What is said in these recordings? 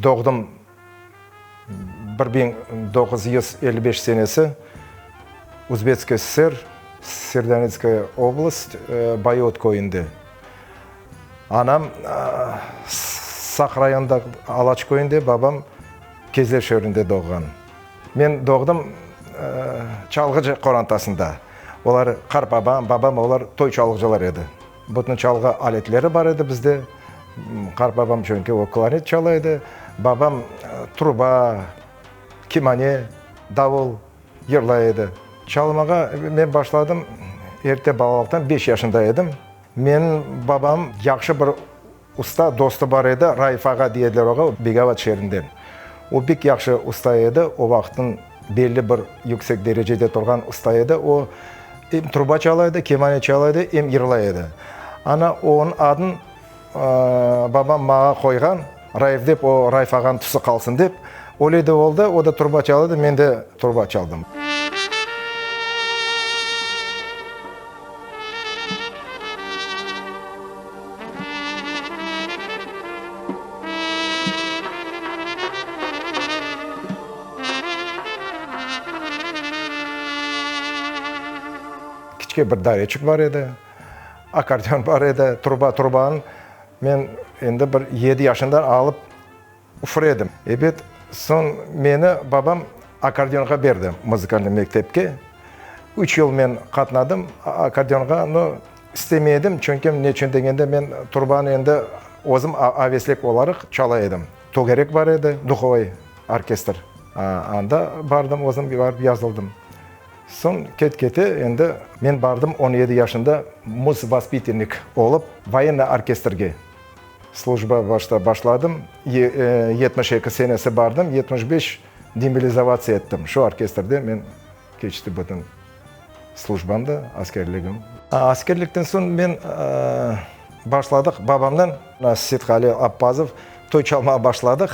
Doğdım 1955 senesi Uzbetskiy SSR, Sırdârinskaya oblast, Bayot köyünde. Anam Saq rayonında Alaç köyünde, babam Kezlev şeerinde doğğan. Men doğdım çalğıcı qorantasında. Olar, qartbabam, babam, olar toy çalğıcılar edi. Bütün çalğı aletleri bar edi bizde. Qartbabam çünki o klarnet çala edi. Babam truba, kemane, davul yırlay edi. Çalmağa men başladım erte balalıqtan, beş yaşında edim. Menim babam yahşı bir usta, dostu bar edi, Raif ağa dey ediler oğa, Begovat şeerinden. O pek yahşı usta edi, o vaqıtnıñ belli bir yüksek derecede turğan usta edi. O, em truba çala edi, kemane çala edi, em yırlay edi. Ana, onıñ adın babam maña qoyğan, Raif dep, o Raif ağanıñ tüsü qalsın dep. Öyle de oldı, o da truba çala edi, men de truba çaldım. Kiçke bir dareçik bar edi, akkordeon bar edi, truba, trubanı men endi bir yedi yaşından alıp üfür edim. Ebet, soñ meni babam akkordeonğa berdi, muzıkalnıy mektepke. Üç yıl men qatnadım akkordeonğa, no, istemey edim, çünki neçün degende men trubanı endi özüm aveslik olaraq çala edim. Tögerek bar edi, duhovoy orkestr, anda bardım, özüm barıp yazıldım. Soñ ket-kete endi men bardım 17 yaşında muzvospitennik olıp voyennıy orkestrge slujba başta başladım. 72 senesi bardım, 75 demobilizatsiya ettim. Şu orkestrde men keçti bütün slujbam da, askerligim. Askerlikten soñ men başladıq babamdan, Seytqali Appazov, toy çalmağa başladıq.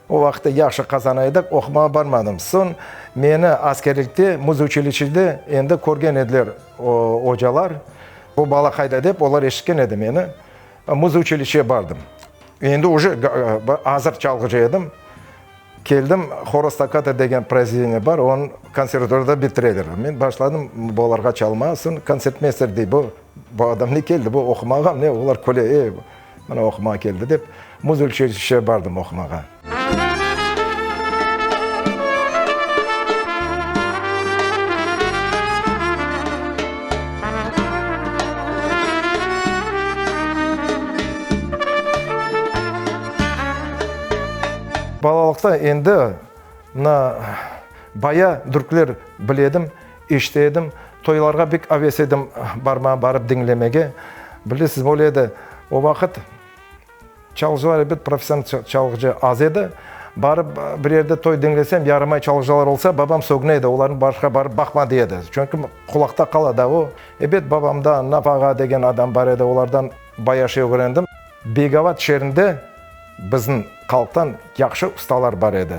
O vaqıtta yahşı qazana edik, oqumağa barmadım. Soñ meni askerlikte, muzuçilişede endi körgen ediler ocalar. Bu bala qayda dep, olar eşitken edi meni. Muzuçilişege bardım. Endi uje azır çalğıcı edim. Keldim, Horoz toccata degen proizvedeniye bar, onı konservatoriyada bitireler. Men başladım olarğa çalmağa, soñ kontsertmeyster dey, bu bu adam ne keldi, bu oqumağa ne, olar küle, ey, mına oqumağa keldi dep, muzuçilişege bardım oqumağa. Balalıqta endi mına baya dürkler bile edim, eşite edim. Toylarğa bek aves edim barmağa, barıp diñlemege. Bilesiz, öyle edi, o vaqıt çalğıcılar, ebet, professional çalğıcı az edi. Barıp bir yerde toy diñlesem, yarımay çalğıcılar olsa, babam sögüne edi, olarnı başqa barıp baqma dey edi. Çünki qulaqta qala da o. Ebet, babamdan, Naf ağa degen adam bar edi, olardan baya şey ögrendim. Begovat şeerinde Bizim halqtan yahşı ustalar bar edi.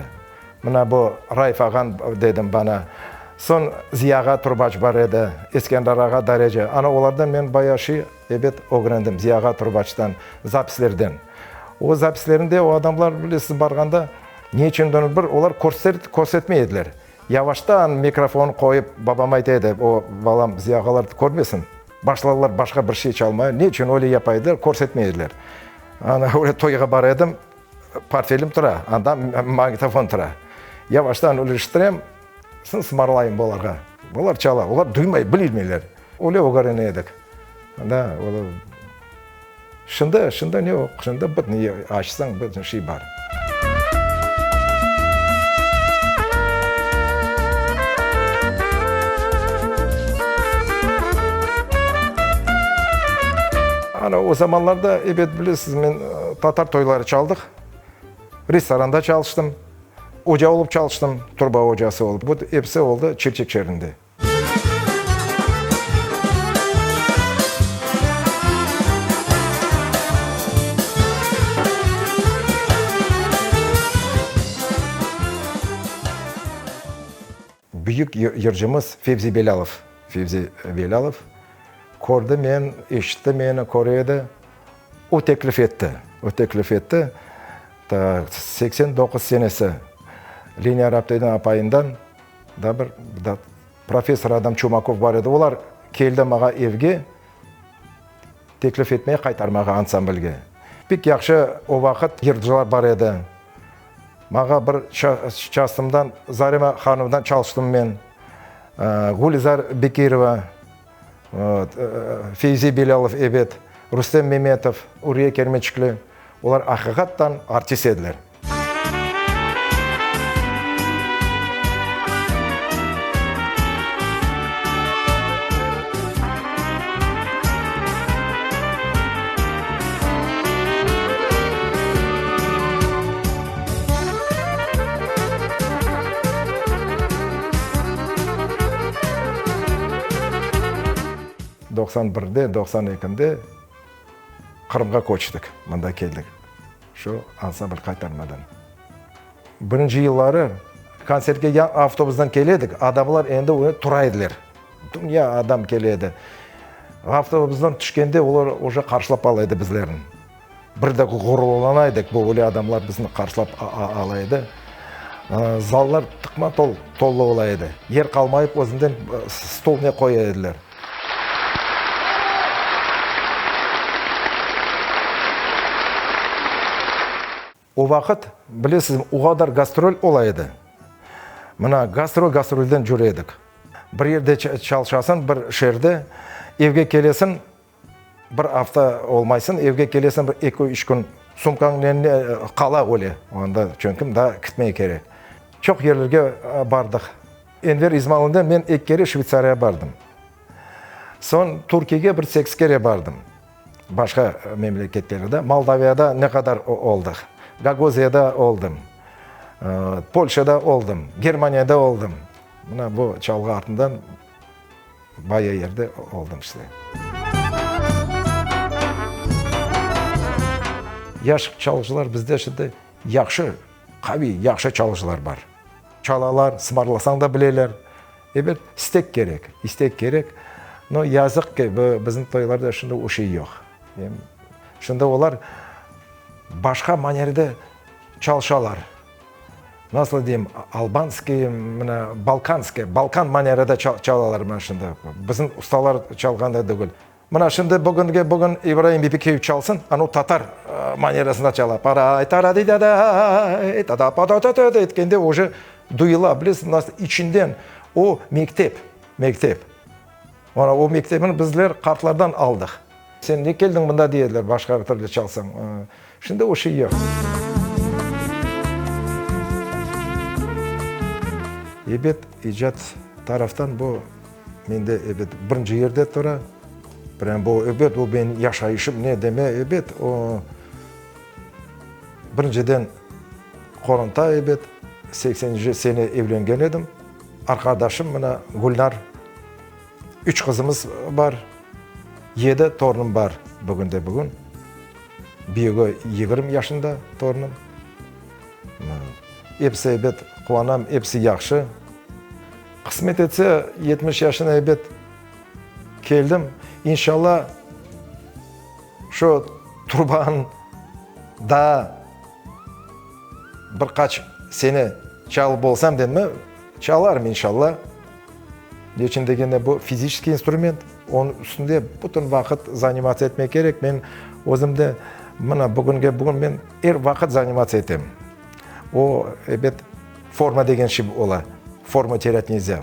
Mına bu Raif ağan dedim bana. Soñ Ziya ağa trubaç bar edi, Eskender ağa dareci. Ana olardan men bayağı şey, ebet, ögrendim, Ziya ağa trubaçtan, zapislerden. O zapislerinde o adamlar, bilesiz, barğanda, ne içündir bir olar körsetmey ediler. Yavaştan mikrofon qoyıp, babam ayta edi, o, balam, Ziya ağalar körmesin. Başladılar başqa bir şey çalmaya. Ne içün öyle yapa ediler, körsetmey ediler. Ana, öyle toyğa bara edim, portfelim tura, anda magnitofon tura. Yavaştan üleştirem, soñ sımarlayım olarğa. Olar çala, olar duymay, bilmeyler. Öyle ögrene edik. Da, öyle. Şimdi, şimdi ne yoq, şimdi bütün açsañ, bütün şey bar. Ana, o zamanlarda, ebet, bilesiz, men tatar toyları çaldıq, restoranda çalıştım, oca olıp çalıştım, turba ocası olıp. Bu episi oldı Çirçik şeerinde. Büyük yırcımız Fevzi Belâlov, Fevzi Belâlov, kördi men, eşitti meni, köre edi. O teklif etti, o teklif etti. Tak, 89 senesi Leniye Rapteyniñ apayından da bir da professor adam Çumakov bar edi. Olar keldi maña evge teklif etmeye qaytarmağa ansamblge. Pek yahşı o vaqıt yırcılar bar edi. Maña bir çastımdan Zarema hanımdan çalıştım men, Gülizar Bekirova, Fevzi Belâlov, ebet, Rustem Memetov, Uriye Kermençikli, olar aqiqattan artist ediler. 91-de, 92-nde Qırımğa köçtik, mında keldik, şu ansambl qaytarmadan. Birinci yılları kontsertke ya avtobusdan kele edik, adamlar endi tura ediler. Dünya adam kele edi. Avtobusdan tüşkende olar uje qarşılap ala edi bizlerni. Bir de ğururlana edik, bu öyle adamlar bizni qarşılap ala edi. Zallar tıqma tolu ola edi. Yer qalmayıp özünden stol ne qoya ediler. O vaqıt, bilesizmi, o qadar gastrol ola edi. Mına, gastrol gastrolden cüre edik. Bir yerde çalışasıñ, bir şeerde, evge kelesiñ, bir afta olmaysıñ, evge kelesiñ, bir eki-üç kün sumkañ qala öyle anda, çünki daa kitmey kerek. Çoq yerlerge bardıq. Enver İzmalınden men eki kere Şveytsariyağa bardım. Soñ Türkiyege bir sekiz kere bardım. Başqa memleketlerde, Moldaviyada ne qadar oldıq, Gagauziyada oldım, Polşada oldım, Germaniyada oldım. Mına bu çalğı artından baya yerde oldım işte. Yaş çalğıcılar bizde şimdi yahşı, qaviy, yahşı çalğıcılar bar. Çalalar, sımarlasañ da bileler. Ebet, istek kerek, istek kerek. No, yazıq ki, bu bizim toylarda şimdi o şey yoq. Şimdi olar başqa manerede çalışalar. Nasıl deyim, albanskiy, mına, balkanskiy, balkan manerada çalalar mına şimdi. Bizim ustalar çalğanday degil. Mına şimdi bugünge bugün İbraim Bibikiyev çalsın, anau tatar manerasında çala. Paray taradidaday, tada padadadada etkende uje duyula, bilesiñ, nasıl içinden o mektep, mektep. Mına o mektebini bizler qartlardan aldıq. Sen ne keldiñ mında dey ediler, başqa bir türlü çalsañ. Şimdi o şey yoq. Ebet, icat taraftan bu Mende, ebet, birinci yerde tura. Prям bu, ebet, bu menim yaşayışım, ne deme, ebet, o, birinciden, qoranta, ebet, sekseninci sene evlengen edim. Arqadaşım, mına, Gülnar, üç qızımız bar, yedi torunım bar bugünde-bugün. Büyügi 20 yaşında torunım. Episi, ebet, quvanam, episi yahşı. Qısmet etse, 70 yaşına ebet keldim. İnşalla, şu trubanı daa bir qaç sene çalıp olsam denmi, çalarım inşalla. Ne içün degende, bu fiziçeskiy instrument, onıñ üstünde bütün vaqıt zanimatsiya etmek kerek. Men özüm de mına bugünge bugün men er vaqıt zanimatsiya etem. O, ebet, forma degen şey ola, forma terât nelzâ.